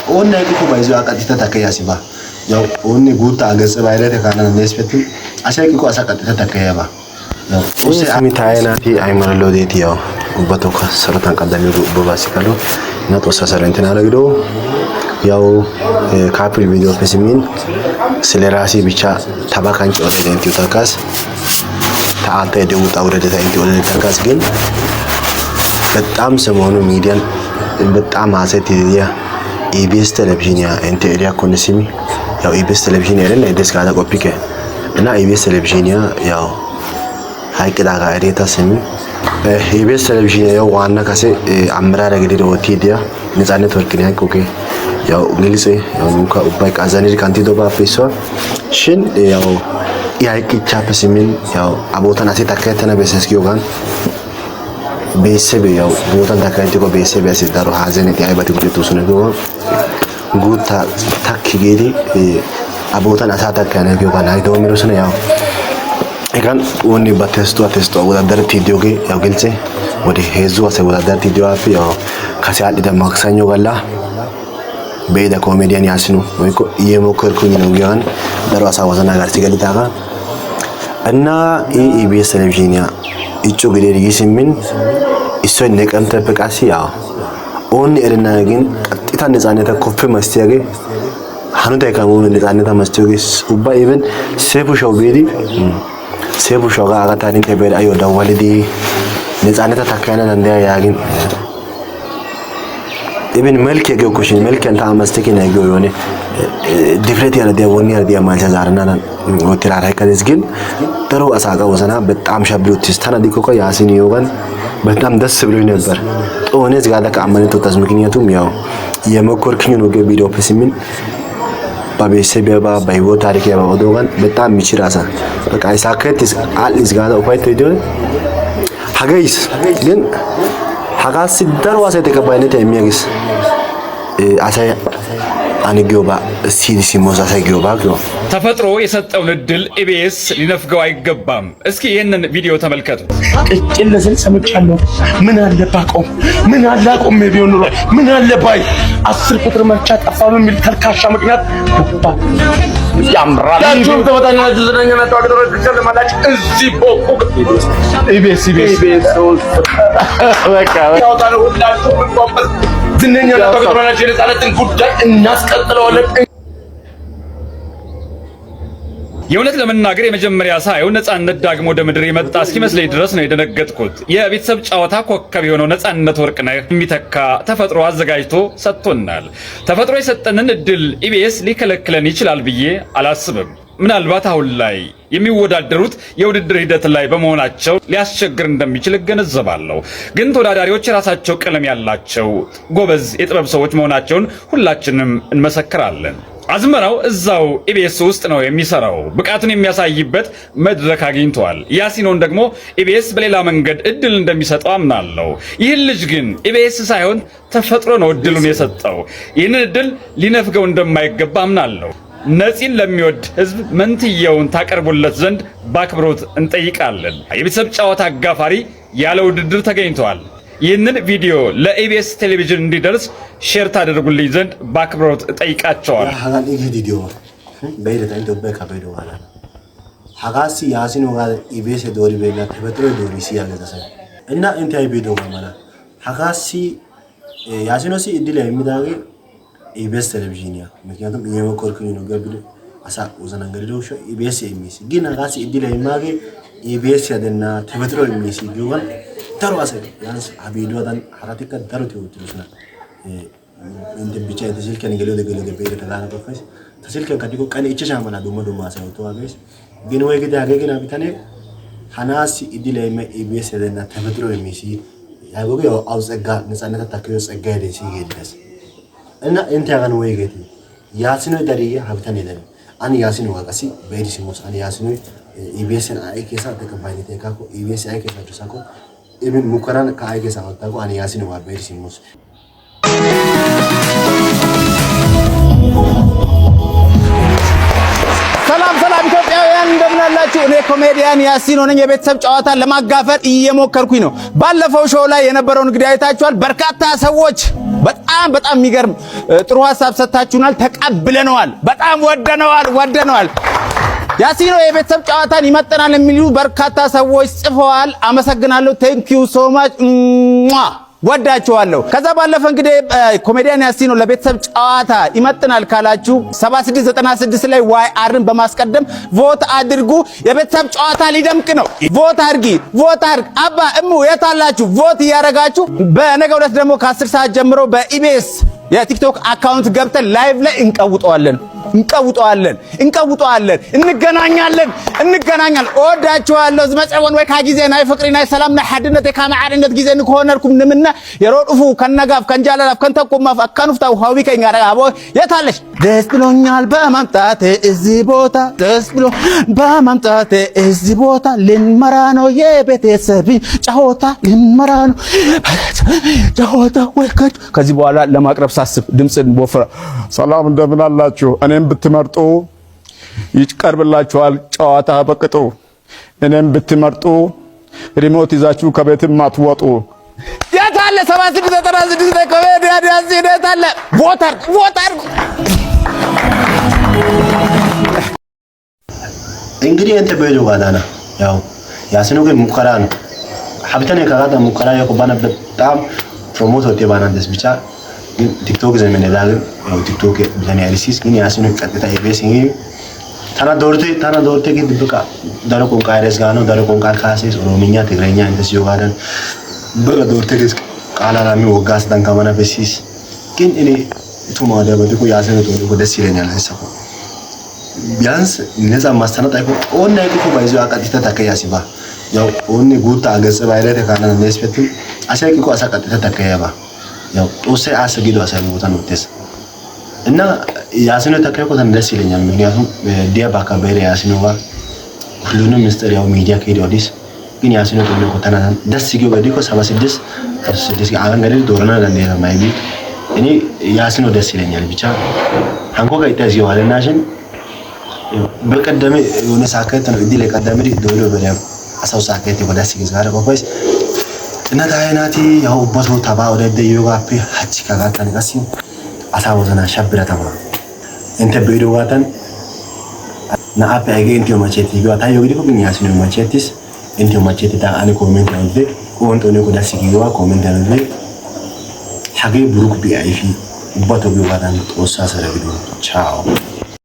Oonne hayqqikko bayzziyo a qaxxita takkayaasi ba. ያው oonne guutta ገጽ ባይለት ካና ነስፈት asa hayqqikko asa qaxxita takkayaba. ያው ስሚ taa'ee naati ay mala lo'odeeti ያው ubbatookka sarotan qaddamiyo ubbabaasikka lo na Xoossaa saro inttena gido. ያው ከአፕል ቪዲዮ ስሚን ስለ ራሴ ብቻ ተባ ካንቺ ወደ እንትዩ ተካስ ተአንተ የደውጣ ውረደታ እንት ወደ ተካስ ግን በጣም ሰሞኑ ሚዲያን በጣም አሰት ያ ኢቢኤስ ቴሌቪዥን ያ እንት ኤሪያ ኮንሲሚ ያው ኢቢኤስ ቴሌቪዥን ኤረን ኤደስ ካዳ ቆፒከ እና ኢቢኤስ ቴሌቪዥን ያ ያው hayqqidaagaa ereeta simi ኢቢኤስ ቴሌቪዥን ያው ዋና kase አመራር gididi oottiidi ነጻነት ወርቅነህ hayqqoogee ያው ግልጽ ያው nunkka ubbaykka azzanidi kanttidobaappe issuwa shin ያው i hayqqichchaappe simmin ያው a bootan asi takkettana bessees giyoogan beessebi ያው bootan takkayettikko beessebi asi daro hazeneti aybati gujettoosona giyoogan guuttaa takki giidi a bootan asaa takkayana giyoogan hay doommidosona. ያው hegan oonne ba testtuwa testtuwa wodaadarettiiddi diyogee ያው ግልጽ ወደ heezzu asay wodaadarettiiddi diyogaappe ያው kase aadhdhida ማክሰኞ galla be'ida komeediyan Yaasino woykko እየሞከርኩኝ ነው giyogan daro asaa wozanaa garssi gelidaagaa እና i ኢቢኤስ ቴሌቪዥኒያ እጩ gididi yi simmin issoy neqemtteppe qassi ያው oonne erennaagee gin qaxxita ነጻነታ koppe masttiyagee hanotaykka ነጻነታ masttiyogee ubba even Seefu show biidi Seefu show hagaa taani intte be'ida ayyo dawalidi ነጻነታ takkayana danddaya yaagin even መልክ giyokko shin መልኪyan ta mastekina giyo yoone ድፍረት ያለ diya wonni diya malcha zaaranaadan oottiraara hayqqades ግን daro asaa wozanaa በጣም shabbi uttiis. Tana dikkokka Yaasin yiyoogan በጣም ደስ ብሎኝ ነበር። xoonees gaadakka ammanetta uttaas. ምክንያቱም ያው እየሞከርኩኝ ነው giyo ቪዲዮppe simmin ba beesebiyaabaa ba hiwot taarikiyaabaa odoogan በጣም michchida asa. በቃ saakettis aadhdhis gaada ufayttiiddi diyode hagee yiis. ግን hagaassi daro asay ተቀባይነት immiyaagis asay ane giyoobaa siyidi simmos asay giyoobaa giyo ተፈጥሮ የሰጠውን እድል ኢቢኤስ ሊነፍገው አይገባም። እስኪ ይህንን ቪዲዮ ተመልከቱ። ቅጭን ለስል ሰምቻለሁ። ምን አለ ባቆም፣ ምን አለ አቆሜ ቢሆን ኑሮ፣ ምን አለ ባይ 10 ቁጥር መርቻ ጠፋ በሚል ተልካሻ ምክንያት ያምራል። ተመጣጣኝ ዝነኛ ናቸው። አገሮች ትሸልማላችሁ። እዚህ ቦቁ ኢቢኤስ ኢቢኤስ በቃ ያወጣነው ሁላችሁም እንኳን ዝነኛ ናቸው። አገሮች የነጻነትን ጉዳይ እናስቀጥለዋለን። የእውነት ለመናገር የመጀመሪያ ሳየው ነጻነት ዳግም ወደ ምድር የመጣ እስኪመስለኝ ድረስ ነው የደነገጥኩት። የቤተሰብ ጨዋታ ኮከብ የሆነው ነጻነት ወርቅነህ የሚተካ ተፈጥሮ አዘጋጅቶ ሰጥቶናል። ተፈጥሮ የሰጠንን እድል ኢቢኤስ ሊከለክለን ይችላል ብዬ አላስብም። ምናልባት አሁን ላይ የሚወዳደሩት የውድድር ሂደት ላይ በመሆናቸው ሊያስቸግር እንደሚችል እገነዘባለሁ። ግን ተወዳዳሪዎች የራሳቸው ቀለም ያላቸው ጎበዝ የጥበብ ሰዎች መሆናቸውን ሁላችንም እንመሰክራለን። አዝመራው እዛው ኢቢኤስ ውስጥ ነው የሚሰራው። ብቃቱን የሚያሳይበት መድረክ አግኝቷል። ያሲኖን ደግሞ ኢቢኤስ በሌላ መንገድ እድል እንደሚሰጠው አምናለሁ። ይህን ልጅ ግን ኢቢኤስ ሳይሆን ተፈጥሮ ነው እድሉን የሰጠው። ይህንን እድል ሊነፍገው እንደማይገባ አምናለሁ። ነፂን ለሚወድ ሕዝብ መንትየውን ታቀርቡለት ዘንድ በአክብሮት እንጠይቃለን። የቤተሰብ ጨዋታ አጋፋሪ ያለ ውድድር ተገኝተዋል። ይህንን ቪዲዮ ለኢቢኤስ ቴሌቪዥን እንዲደርስ share ታደርጉልኝ ዘንድ በአክብሮት እጠይቃቸዋለሁ። hagan i giidi diyoba be'ideta intte ubbaykka be'idoogaa hagaassi Yaasinoogaa ኢቢኤስ dooribeenna ተፈጥሮy dooriis yaagees asay. እና intte ay be'idoogaa mala hagaassi Yaasinossi iddiliya immidaagee ኢቢኤስ ቴሌቪዥኒያ ምክንያቱም እየሞከርኩኝ ነው giyo asaa wozanan gelido gishshawu ኢቢኤስ immiis. ግን hagaassi iddiliya immaagee ኢቢኤስ gidenna ተፈጥሮy immiis giyoogan daro asay ቢያንስ ha biiduwadan haratikka daroti oottidosona. Intte bicha intte silkkiyan geliyode geliyode be'ideta gaana qoppays. Ta silkkiyankka dikko qane ichchashaa mala dumma dumma asay oottoogaa be'ays. ግን woygidi hagee gin ha bitanee hanaassi iddiliya immiyay ኢቢኤስ gidenna ተፈጥሮ immiis yaagiyogee awu ጸጋ ነጻነታ takkiyo ጸጋይ dees geedi dees. እና intte hagan woygeetii? Yaasinoy dariiyye ha bitanee darii? Ane Yaasinoogaa qassi be'idi simmoos. Ane Yaasinoy ኢቢኤስን ay keesa ተቀባይነት ekkaakko ኢቢኤስ ay keesa dosaakko even ሙከራን ay keesa oottaakko ane Yaasinoogaa be'idi simmoos. ሰላም ሰላም ኢትዮጵያውያን እንደምን አላችሁ? እኔ ኮሜዲያን ያሲኖ ነኝ። የቤተሰብ ጨዋታን ለማጋፈጥ እየሞከርኩኝ ነው። ባለፈው show ላይ የነበረውን እንግዲህ አይታችኋል። በርካታ ሰዎች በጣም በጣም በጣም የሚገርም ጥሩ ሀሳብ ሰጥታችሁናል። ተቀብለነዋል። በጣም ወደነዋል ወደነዋል። ያሲኖ የቤተሰብ ጨዋታን ይመጥናል የሚሉ በርካታ ሰዎች ጽፈዋል። አመሰግናለሁ። Thank you so much፣ ወዳችኋለሁ። ከዛ ባለፈ እንግዲህ ኮሜዲያን ያሲኖ ለቤተሰብ ጨዋታ ይመጥናል ካላችሁ 7696 ላይ YR ን በማስቀደም vote አድርጉ። የቤተሰብ ጨዋታ ሊደምቅ ነው። Vote አድርጊ፣ vote አድርግ። አባ እሙ የታላችሁ? Vote እያደረጋችሁ በነገው ዕለት ደግሞ ከ10 ሰዓት ጀምሮ በኢቢኤስ የቲክቶክ account ገብተን live ላይ እንቀውጠዋለን እንቀውጠዋለን እንቀውጠዋለን። እንገናኛለን እንገናኛለን። እወዳችኋለሁ። ዝመፀወን ወይ ካ ግዜ ናይ ፍቅሪ፣ ናይ ሰላም፣ ናይ ሓድነት ካ ማዕርነት ግዜ ንክኾነልኩም ንምነ yeroo dhufu kan nagaaf, kan jaalalaaf, kan tokkummaaf akka nuuf ta'u hawwii keenya አቦ የታለሽ? ደስ ብሎኛል በመምጣቴ እዚህ ቦታ፣ ደስ ብሎ በመምጣቴ እዚህ ቦታ፣ ልንመራ ነው የቤተሰብ ጨዋታ፣ ልንመራ ነው ጨዋታ። ወልከት ከዚህ በኋላ ለማቅረብ ሳስብ ድምፅን ወፍራ ሰላም እንደምን አላችሁ? እኔም ብትመርጡ ይቀርብላችኋል ጨዋታ በቅጡ። እኔም ብትመርጡ remote ይዛችሁ ከቤትም አትወጡ። የት አለ 7696 ኮሜዲያን ያሲን የት አለ? Vote አድርጉ፣ vote አድርጉ። እንግዲህ እንተ be'idoogaadaana ያው ያሲኖ ግን ሙከራ ነው ሀብተኔ ከጋዳ ሙከራ የቆባና በጣም promote ወጤ ባናንደስ ብቻ ግን ቲክቶክ ዘመን ግን ያው ቲክቶክ ብለን ያሪሲስ ግን ያሲኖ ቀጥታ ኢቢኤስ tana doorte ግን በቃ daro ቋንቋ eres ጋር ነው daro ቋንቋ ካሴስ ኦሮምኛ፣ ትግረኛ እንደዚህ በቃ doorte ges ቃላላሚ ወጋስ ዳንካማና በሲስ ግን እኔ ቱማ ደበድኩ ያሲኖ ጦር ደስ ይለኛል። አይሰኩ ቢያንስ ነፃ ማስተናጥ አይኮ ኦና አይኮ ባይዞ አቃጢተ ተከያሲባ ያው ኦኒ ጉታ አገጽ ባይረተ ካና ነስፈት አሳይ ኮ አሳቃጢተ ተከያባ ያው ጦሴ አሰጊዶ አሳይ ቦታ ነው ተስ እና ያሲኖ ተከያኮ ደስ ይለኛል። ምክንያቱም ዲያ ባካበረ ያሲኖ ጋ ሁሉንም ምስጢር ያው ሚዲያ ከሄደ ወዲስ ግን ያሲኖ ጦር ኮ ተና ደስ ይገው በዲኮ 76 6 አሁን ገደ ዶርና ለንደ ማይቢ እኔ ያሲኖ ደስ ይለኛል። ብቻ አንኮ ጋር ይታዝ ይዋለናሽን በቀደም የሆነ ሳከት ነው እዲ ለቀደም ዶሎ በለ አሳው ሳከት ወዳ ሲገዝ ጋር ቆፈስ እና ታይናቲ ያው ቦቶ ታባ ወደ ደዮጋፒ ሀቺ ካጋታን ጋሲ አሳ ወዘና ሸብረ ተባ እንተ be'idoogaatan na'aappe ayge inttiyo machetti giyo taayyo gidikko ግን ያሲኖ macheettis inttiyo machetti ta ane comment ያሉት oon xooniyoko dassi giyoogaa comment ያሉት hagee buruk bi ayfi ubbatoo giyoogaadan Xoossaa sara gido. Chaaw.